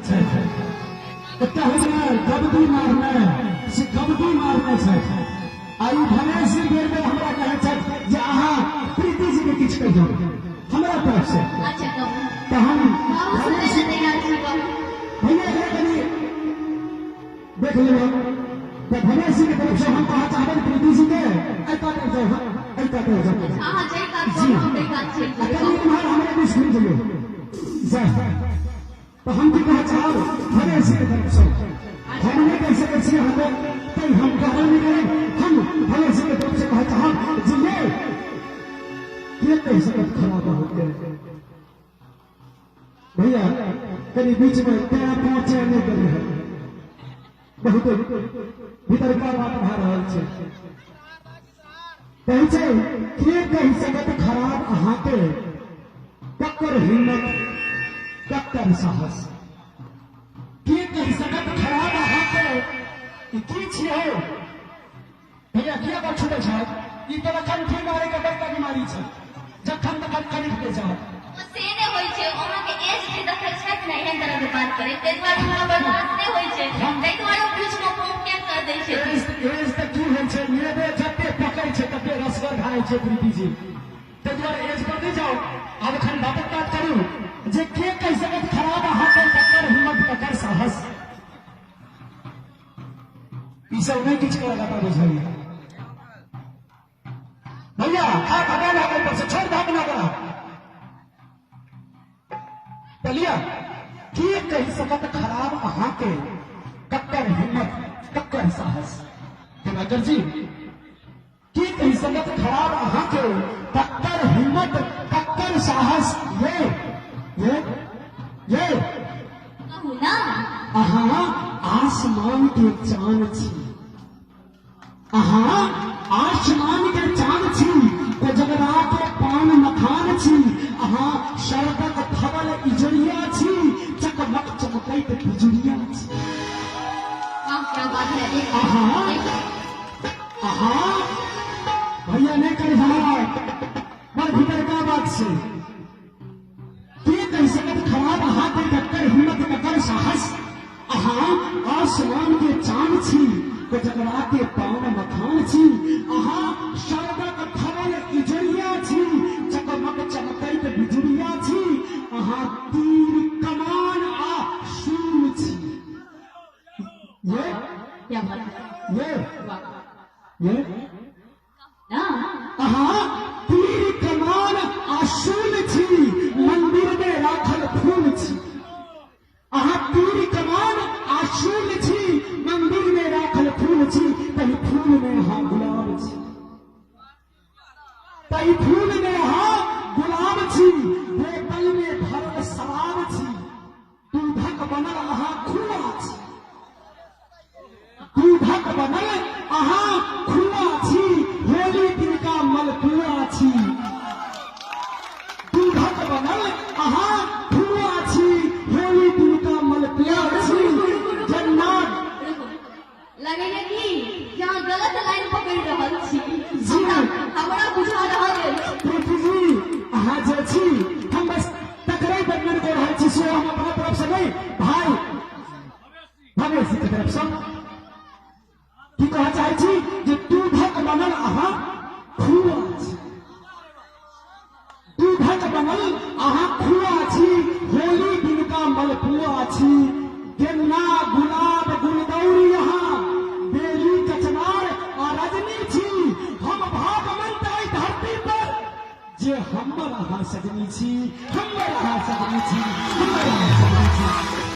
छथि। एकटा होइ छै ने गबदी मारने, से गबदी मारने छथि। आ ई धनेश जी बेर बेर हमरा कहै छथि जे अहाँ प्रीति जी के किछु कहियौ हमरा तरफ से। अच्छा कहू। तऽ हम हम सुनै धनेश लए तैयार छी, कहू। भैया के कनि देख लेबै। तऽ धनेश जी के तरफ से हम कहऽ चाहबनि प्रीति जी के, एहि कात आबि जाउ, एहि कात आबि जाउ। अहाँ जाहि कात जी। कहू हम ताहि कात चलि आ जेबै। कनि इम्हर हमरे दिस घुमि जइयौ। जा तऽ हम की कहऽ चाहब धनेश जी के तरफ से, हम नहि कहि सकै छी अहाँके, तैं हम कहबे नहि करब। हम धनेश जी के तरफ से कहऽ चाहब जे ये के कहि सकत खराब अहाँके। भैया कनि बीच में तेरा पहुँचे नहि करी है, बहुत भीतरका बात भए रहल छै। कहै छै के कहि सकत खराब अहाँके, ककर हिम्मत ककर साहस। के कहि सकत खराब अहाँके, ई की छियै हौ भैया, किया बात छूटै छै? ई तोरा कंठी मारे के बड़का बीमारी छै, जखन तखन कनिक के जाओ। से नहि होइ छै, अहाँके एज जे देखै छथि ने एहन तरह के बात करै, ताहि दुआरे हमरा बर्दाश्त नहि होइ छै, ताहि दुआरे ओ बीच मे फोन किया कर दै छै। एज तऽ की होइ छै, नेबो जते पकै छै तते रसगर भए जाइ छै प्रीति जी, ताहि दुआरे एज पर नहि जाउ। आब एखन बातक बात करू जे के कहि सकत खराब अहाँके, ककर हिम्मत ककर साहस। ई सब नहि किछु करऽ के बुझाइए भैया, हाथ हटा ले ऊपर से, छोड़ धाक ना करा। चलिया के कहि सकत खराब अहाँके, ककर हिम्मत ककर साहस। दिवाकर जी के कहि सकत खराब अहाँके, ककर हिम्मत ककर साहस। ये ये ये कहू ना। अहाँ आसमान के चान छी, अहाँ आसमान के चान छी, कोजगरा के पान मखान छी, अहाँ शरदक धवल इजोरिया छी, चकमक चमकैत बिजुरिया छी। वाह क्या बात है। अहाँ अहाँ भैया नहि करी हमारा बड़ भीतर का बात छै। के कहि सकत खराब अहाँके, ककर हिम्मत ककर साहस। अहाँ आसमान के चान छी, कोजगरा के पान मखान छी, अहाँ शरदक धवल इजोरिया छी, चकमक चमकैत बिजुरिया छी, अहाँ तीर कमान आ शूल छी। ये क्या बात है। ये वाह ये ना। अहाँ तीर कमान आ शूल छी, मंदिर में राखल फूल छी। अहाँ तीर कमान आ शूल छी, मंदिर में राखल फूल छी, तही फूल में अहाँ गुलाब छी, तही फूल में अहाँ गुलाब छी, बोतल में भरल शराब छी, दूधक बनल अहाँ खुआ छी, दूधक बनल अहाँ खुआ छी, होली दिनका मलपुआ छी, दूधक बनल अहाँ खुआ छी, होली दिनका मलपुआ छी। जन्नाथ रुकू, लगैया कि जे अहाँ गलत लाइन पकड़ि रहल छी, जी। हमरा बुझा रहल अछि। प्रीति जी अहाँ जे छी, हम बस तकरे वर्णन कऽ रहल छी, से हम अपना तरफ से नहीं, भाई भवेश जी के तरफ से की कहऽ चाहै छी जे दूधक बनल अहाँ खुआ छी, दूधक बनल अहाँ खुआ छी, होली दिनका मलपुआ छी, गेन्दा गुलाब गुलदौरी अहाँ बेली कचनार आ रजनी छी। हम भागवंत एहि धरती पर जे हमर अहाँ सजनी छी, हमर अहाँ सजनी छी, हमर अहाँ सजनी छी।